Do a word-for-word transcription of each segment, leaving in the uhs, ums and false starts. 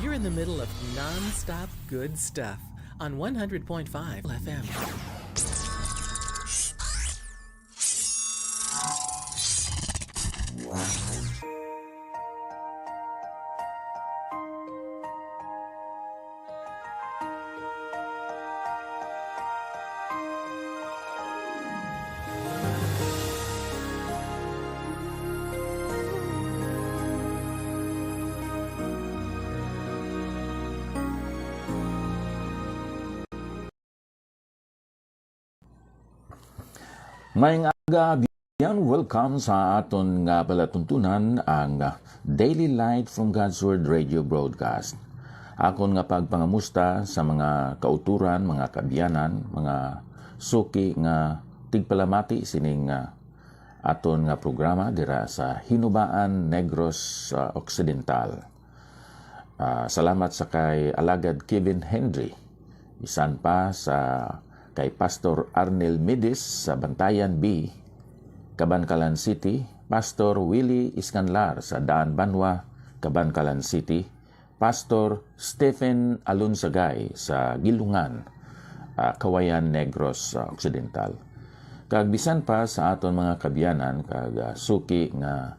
You're in the middle of non-stop good stuff on one hundred point five F M. Maayong aga, abyan. Welcome sa aton nga palatuntunan, ang Daily Light from God's Word Radio Broadcast. Akon nga pagpangamusta sa mga kauturan, mga kaabyanan, mga suki nga tigpalamati sining, ah, aton nga programa dira sa Hinubaan, Negros, ah, Occidental. Ah, salamat sa kay Alagad Kevin Henry, bisan pa sa kay Pastor Arnel Midis sa Bantayan B, Kabankalan City, Pastor Willie Iscanlar sa Daan Banwa, Kabankalan City, Pastor Stephen Alunsagay sa Gilungan, ah, Kawayan, Negros, ah, Occidental. Kag bisan pa sa aton mga kaabyanan kag, ah, suki nga,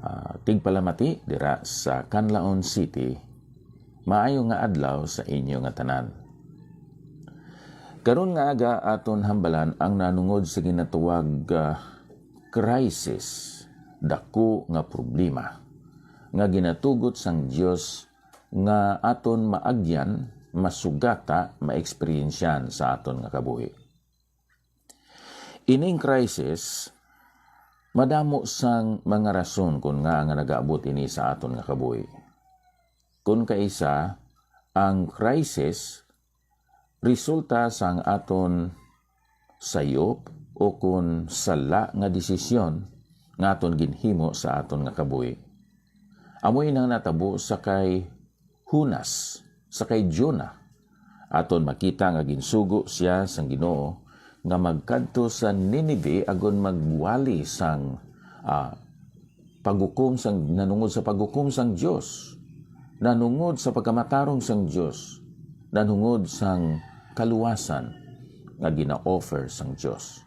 ah, tigpalamati dira sa Canlaon City, maayo nga adlaw sa inyo nga tanan. Karon nga aga, aton hambalan ang nanungod sa ginatawag, ah, crisis, daku nga problema nga ginatugot sang Dios nga aton maagyan, masugata, maeksperiensyahan sa aton nga kabuhi. Ining crisis, madamo sang mga rason kon ngaa nga nagaabot ini sa aton nga kabuhi. Kon kaisa, ang crisis resulta sang aton sayop o kon sala nga desisyon nga aton ginhimo sa aton nga kabuhi. Amo ini ang natabo sa kay Jonas, sa kay Jonah. Aton makita nga ginsugo sia sang Ginoo nga magkadto sa Ninive agod magwali sang, ah, paghukom sang, nanungod sa paghukom sang Dios, nanungod sa pagkamatarong sang Dios, nanungod sang kaluwasan nga gina-offer sang Dios.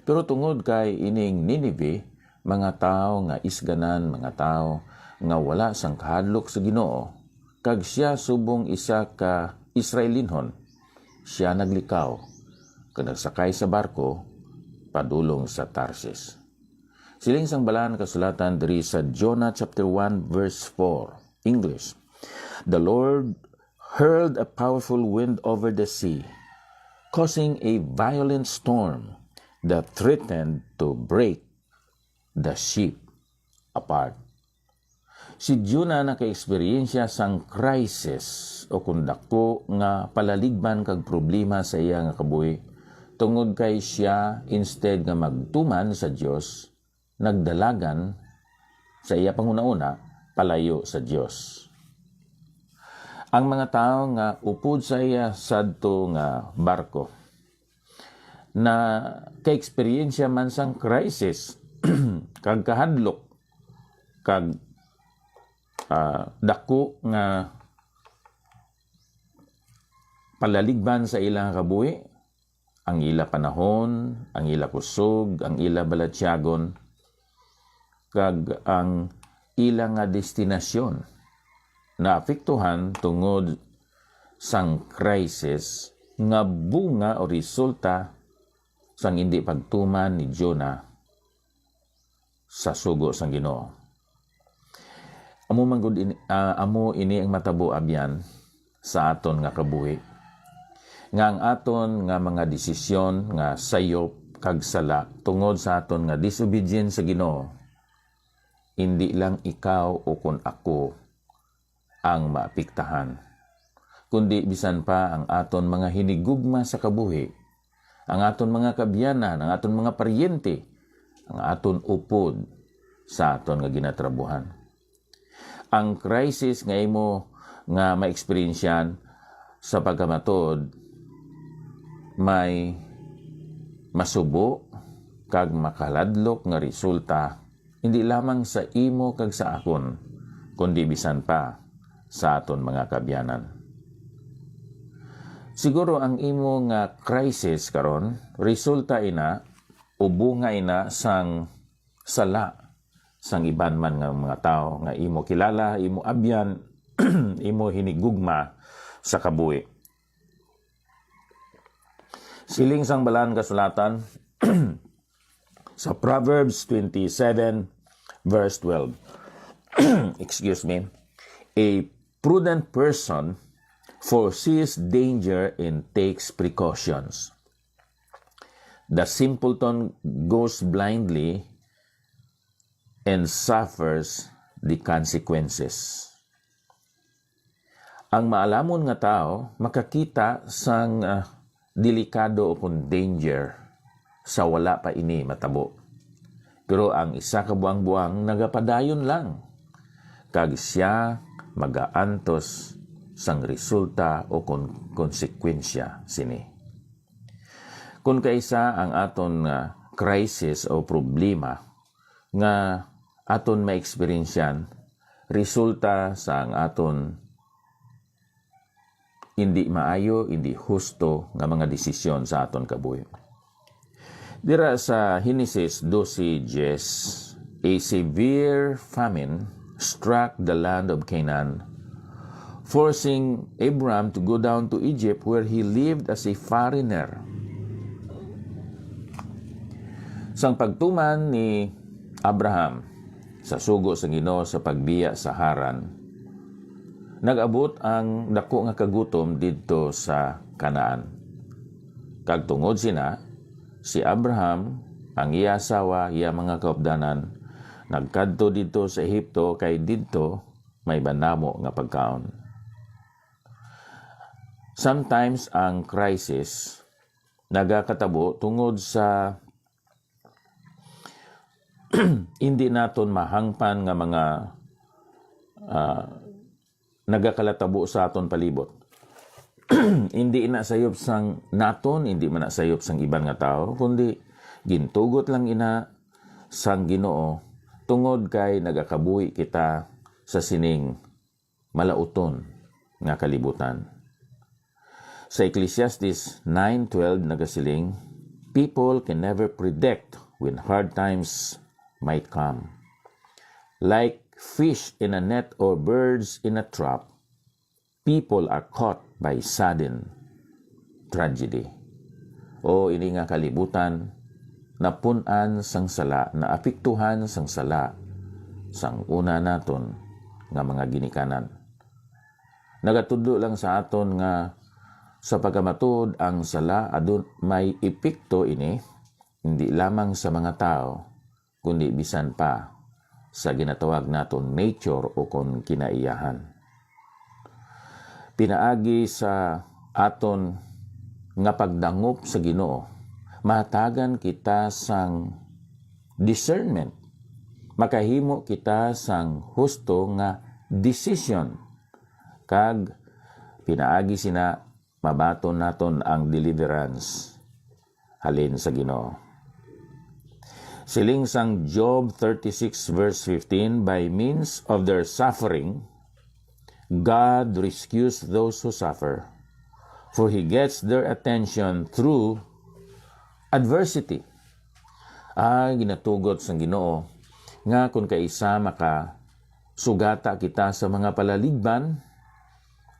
Pero tungod kay ining Ninive, mga tawo nga isganan, mga tawo nga wala sang kahadlok sa Ginoo, kag sia subong isa ka Israelinhon, sia naglikaw kag nagsakay sa barko padulong sa Tarsis. Siling sang Balaan nga Kasulatan diri sa Jonah chapter one, verse four, English, "The Lord hurled a powerful wind over the sea, causing a violent storm that threatened to break the ship apart." Si Jonah naka-eksperyensya sang crisis o kon daku nga palaligban kag problema sa iya nga kabuhi, tungod kay sia, instead nga magtuman sa Dios, nagdalagan sa iya panghunahuna palayo sa Dios. Ang mga tawo nga upod sa iya sadto nga barko naka-eksperyensya man sang crisis kag kahadlok kag, ah, daku nga palaligban sa ila nga kabuhi, ang ila panahon, ang ila kusog, ang ila balatyagon, kag ang ila nga destinasyon naapektuhan tungod sang crisis nga bunga o resulta sang indi pagtuman ni Jonah sa sugo sang Ginoo. Amo man gud ini, ah, amo ini ang matabo, abyan, sa aton nga kabuhi, nga ang aton nga mga desisyon nga sayop kag sala tungod sa aton nga disobedience sa Ginoo, indi lang ikaw o kon ako ang maapektahan, kundi bisan pa ang aton mga hinigugma sa kabuhi, ang aton mga kaabyanan, ang aton mga paryente, ang aton upod sa aton nga ginatrabuhan. Ang crisis nga imo nga maeksperiensyahan sa pagkamatuod may masubo kag makaladlok nga resulta, hindi lamang sa imo kag sa akon, kundi bisan pa sa aton mga kaabyanan. Siguro ang imo nga crisis karon resulta ina o bunga ina sang sala sang iban man nga mga tawo nga imo kilala, imo abyan, imo hinigugma sa kabuhi. Siling sang Balaan Kasulatan sa Proverbs twenty-seven, verse twelve. Excuse me. A prudent person foresees danger and takes precautions. The simpleton goes blindly and suffers the consequences. Ang maalamon nga tawo makakita sang, ah, delikado o kon danger sa wala pa ini matabo. Pero ang isa ka buang-buang nagapadayon lang, kag sia magaantos sang resulta o kon konsekwensya sini. Kon kaisa ang aton nga crisis o problema nga aton maeksperiensyan resulta sa ang aton indi maayo, indi husto nga mga desisyon sa aton kabuhi. Dira sa Genesis doce diez, a severe famine struck the land of Canaan, forcing Abram to go down to Egypt, where he lived as a foreigner. Sang pagtuman ni Abraham sa sugo sa Ginoo sa pagbiya sa Haran, nag-abot ang daku nga kagutom didto sa Canaan. Kag tungod sina, si Abraham, ang iya asawa, iya mga kaupdanan, nagkadto didto sa Egipto, kay didto may banamo nga pagkaon. Sometimes ang crisis nagakatabo tungod sa hindi naton mahangpan nga mga, ah, nagakalatabo sa aton palibot. Hindi na sayop sang naton, hindi man na sayop sang iban nga tawo, kundi gintugot lang ina sang Ginoo tungod kay nagakabuhi kita sa sining malauton nga kalibutan. Sa Ecclesiastes nine twelve nagasiling, "People can never predict when hard times might come. Like fish in a net or birds in a trap, people are caught by sudden tragedy." O ini nga kalibutan, napun-an sang sala, naapektuhan sang sala sang una naton nga mga ginikanan. Nagatudlo lang sa aton nga sa pagkamatuod ang sala adun may epekto ini, hindi lamang sa mga tawo, kundi bisan pa sa ginatawag naton nature o kon kinaiyahan. Pinaagi sa aton nga pagdangop sa Ginoo, mahatagan kita sang discernment. Makahimo kita sang husto nga desisyon, kag pinaagi sina mabaton naton ang deliverance halin sa Ginoo. Siling sang Job thirty-six verse fifteen, "By means of their suffering, God rescues those who suffer, for He gets their attention through adversity." Ah, ginatugot sang Ginoo nga kon kaisa maka sugata kita sa mga palaligban,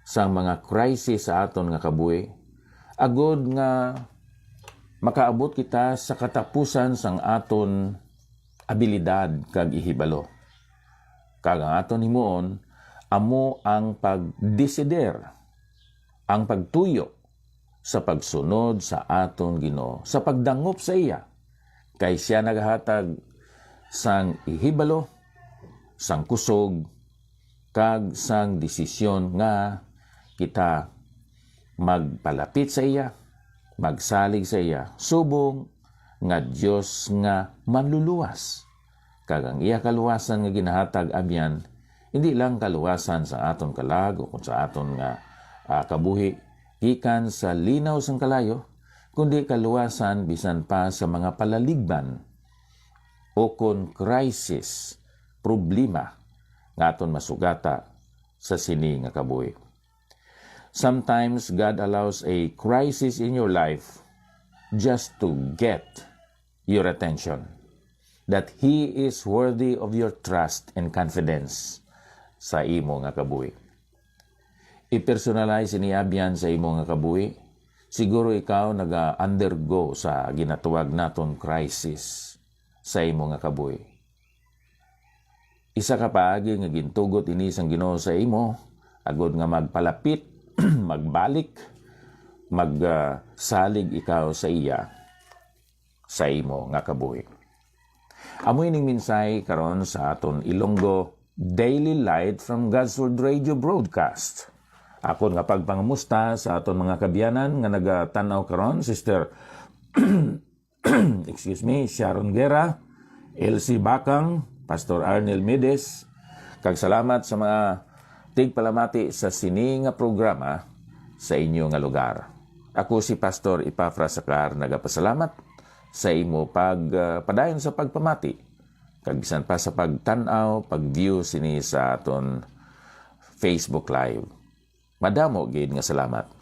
sang mga crisis sa aton nga kabuhi, agod nga makaabot kita sa katapusan sang aton abilidad kag ihibalo. Kag ang aton himuon amo ang pagdesider, ang pagtuyo sa pagsunod sa aton Ginoo, sa pagdangop sa iya, kay sia nagahatag sang ihibalo, sang kusog, kag sang desisyon nga kita magpalapit sa iya, magsalig sa iya, subong nga Dios nga manluluwas. Kag ang iya kaluwasan nga ginahatag abyan, hindi lang kaluwasan sa aton kalag o kon sa aton nga, ah, kabuhi gikan sa linaw sang kalayo, kundi kaluwasan bisan pa sa mga palaligban o kon crisis, problema, nga aton masugata sa sini nga kabuhi. Sometimes God allows a crisis in your life just to get your attention, that He is worthy of your trust and confidence sa imo nga kabuhi. I-personalize ini, abyan, sa imo nga kabuhi. Siguro ikaw naga-undergo sa ginatawag naton crisis sa imo nga kabuhi. Isa ka paagi nga gintugot ini sang Ginoo sa imo, agod nga magpalapit, magbalik, mag, ah, salig ikaw sa iya sa imo nga kabuhi. Amo ining mensahe karon sa aton Ilonggo Daily Light from God's Word Radio broadcast. Akon nga pagpangamusta sa aton mga kaabyanan nga nagatan-aw karon, Sister, excuse me, Sharon Guerra, Elsie Bacang, Pastor Arnel Medes, kag salamat sa mga tigpalamati sa sini nga programa sa inyo nga lugar. Ako si Pastor Epafras Sacar, nagapasalamat sa imo pag, ah, padayon sa pagpamati, kag bisan pa sa pagtan-aw, pag-view sini sa aton Facebook Live. Madamo gid nga salamat.